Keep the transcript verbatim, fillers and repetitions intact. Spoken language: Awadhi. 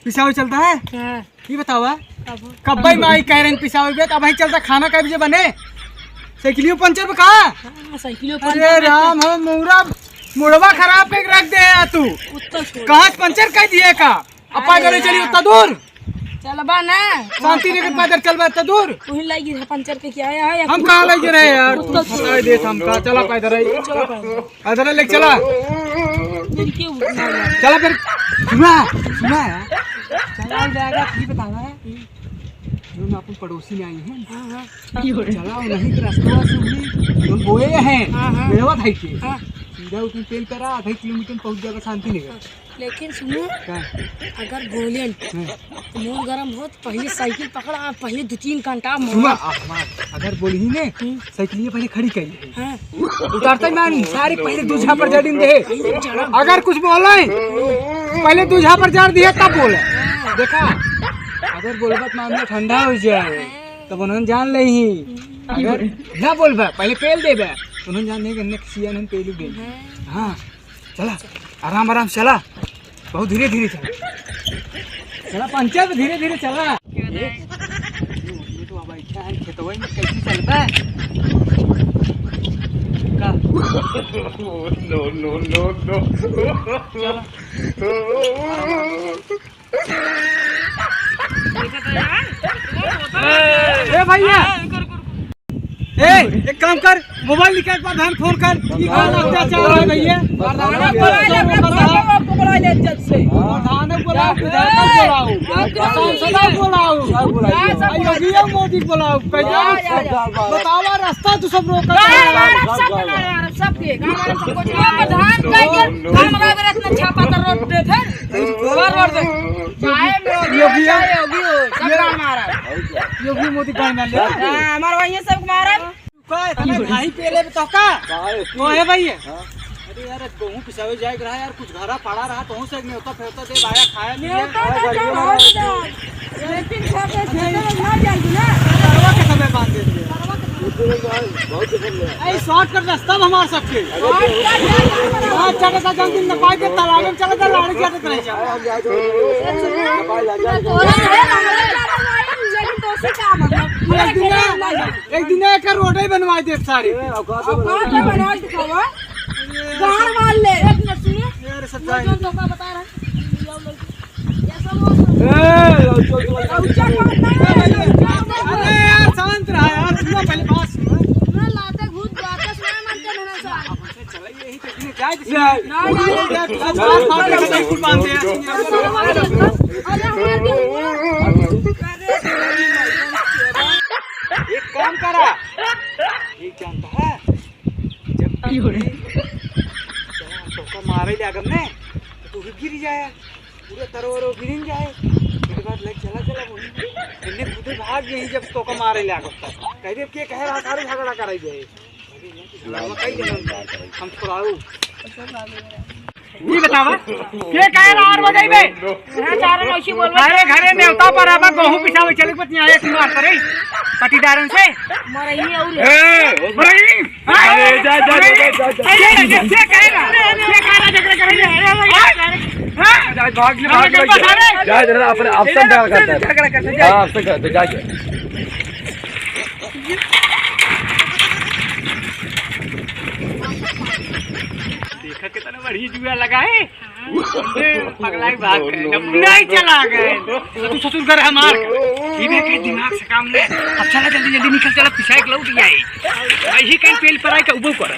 पिसावे चलता है? हाँ। ये बतावा। कब? कब्बई माई कह रहे हैं पिसावे बे, अब वहीं चलता, खाना कै बजे बने? साइकिलियो पंचर बा का? हाँ, साइकिलियो अरे पंचर बा। राम, हम मुड़ा, मुड़वा खराब करके रख दे है तू। उत्ता छोड़। कहाँ से पंचर कर दिए का? अब अरे पैदल चली यार। उत्ता दूर? चलबा ना। शांति नगर पैदल चलबा उत्ता दूर? वहीं लागी है पंचर के क्या है, या हम कुछ कहाँ लागी रहे यार? तू कुछ बताए दे हमका, चला पैदल आई। चला पैदल। पैदल लेके चला। फिर क्यों उठना है? चला फिर। सुना, सुना है। चला जाएगा, फिर बतावा है। जो ना अपन पड़ोसी में आई हैं। हाँ, हाँ। चला, वहीं के रास्ता से हुई, जो बोए हैं, हाँ, हाँ। बेड़वा धाई के। हाँ। सीधा उतने तेल करा, आधा किलोमीटर पहुँच जाएगा शांति नगर। लेकिन सुनो, का? अगर बोलेन, हाँ। तो मूड गरम होत, पहले साइकिल पकड़ा, पहले दो तीन घंटा मोड़। सुना, आ, हमार, अगर बोली ने, हम्म। साइकिलिया पहले खड़ी करी। हाँ। उतारते ही मान, सारे पहले दो झापड़ जड़ दे। अगर कुछ बोले, पहले दो झापड़ जड़ दिए, तब बोले। हाँ। देखा, अगर बोलबा तो मामला ठंडा हो जाए, हाँ। तब उन्होंने जान ले ही। अगर ना बोलबा, पहले पेल देबा, उन्होंने जान नहीं कि हमने किसी ने पेल दे। हाँ। हाँ। चला, आराम आराम से चला, बहुत धीरे धीरे चला। चला पंचर, धीरे धीरे चला। ये, ये तो अब अच्छा है, खेतवा में कैसे चलबा? का? No, no, no, no। चला। ए भैया, ए, एक काम कर, मोबाइल निकाल, प्रधान फोन कर। ई कौन अत्याचार है भैया? प्रधान को बुला ले, अपना सबको बुला ले इज्जत से। प्रधान को बुलाओ, विधायक को बुलाओ, सांसद को बुलाओ, योगी मोदी को बुलाओ, कैसे बतावा रास्ता तू सब रोक कर। गाँव वाला सबके, गाँव वाला सबको, प्रधान कह के काम रहा, इतना छापा तो रोड पे फिर। चाहे मोदी हो, योगी, चाहे योगी हो, सब ये गाँव मारा। योगी मोदी गाँव में ले। हाँ, हमारे वहीं सब मारा। का इतना घाही पेले तो का? काहे? तो है भाई। हाँ। अरे यार, गेहूं पिसावे जाए के रहा यार, कुछ घरा पड़ा रहा, तो से न्योता फेरता दे, आया खाया पिया। न्योता तो चढ़ाओ जा। लेकिन घर के खेते में ना जाएगी ना। सरवा के समय बांध दे दिए। बहुत जगह में। ऐ शॉर्ट कर रास्ता हमार सबके। शॉर्ट कर रास्ता। हाँ, चले था जल्दी न पाई के तालाब में चले था, लाड़ी जाते नहीं जा। लेकिन दोषी का मतलब? एक दिन, एक दिन एक रोडे बनवा दे सारी। औकात में बनवा दिखावा। गाड़ मार ले। एक मिनट सुनिए। यार, सब वो जाए। जो धोखा बता रहा है। ए, चल, चल, चल। ऊंचा बात ना है, ऊंचा बात ना है। अरे यार, शांत रहा यार, सुनो पहले बात सुनो। ना लाते घूस जाते सुना मानते ना सर। चला, यही तो इसमें जाए, इसमें। ना, ना, ना। यार, तू सब बात मार के बिल्कुल बांध दे यार। अरे, हमारे तो एक काम करा, एक जानता है, जब की हो रही? तोका मारे ले आगम ने, तो तू भी गिर जाए, पूरा तरो वरो गिरिन जाए। एक बार ले चला, चला वही। इन्हें खुदे भाग गई जब तोका मारे ले आगम तब। कह दे, के कहे रहा, सारे झगड़ा कराई जाए। हम छोड़ाऊ। ये बतावा, के कहे रहा आर बजाई बे? हाँ, चारों ऐसी बोल रहे। अरे, घरे नेवता पर अब गेहूं पिसावे चले, पत्नी आए तुम्हार पर, पटीदारन से। मरई और ए, मरई। अरे, जा, जा, जा, जा, जा। ये, ये, ये कहे रहा, ये कहे रहा, झगड़ा करे, अरे, भाई, हाँ? जा, भाग ले, भाग ले। जा, जरा अपने आपसे झगड़ा करता है। झगड़ा करता है, जा। हाँ, आपसे करता है, जा, जा। देखा कितना बढ़िया जुआ लगा है। अरे, पगलाई भाग गए, नहीं चला गए। ससुर, ससुर घर हमार। इबे के दिमाग से काम ले। अब चला जल्दी, जल्दी निकल, चला पिसाई के लौट जाए। वही कहीं पेल पर आए के उबो कर।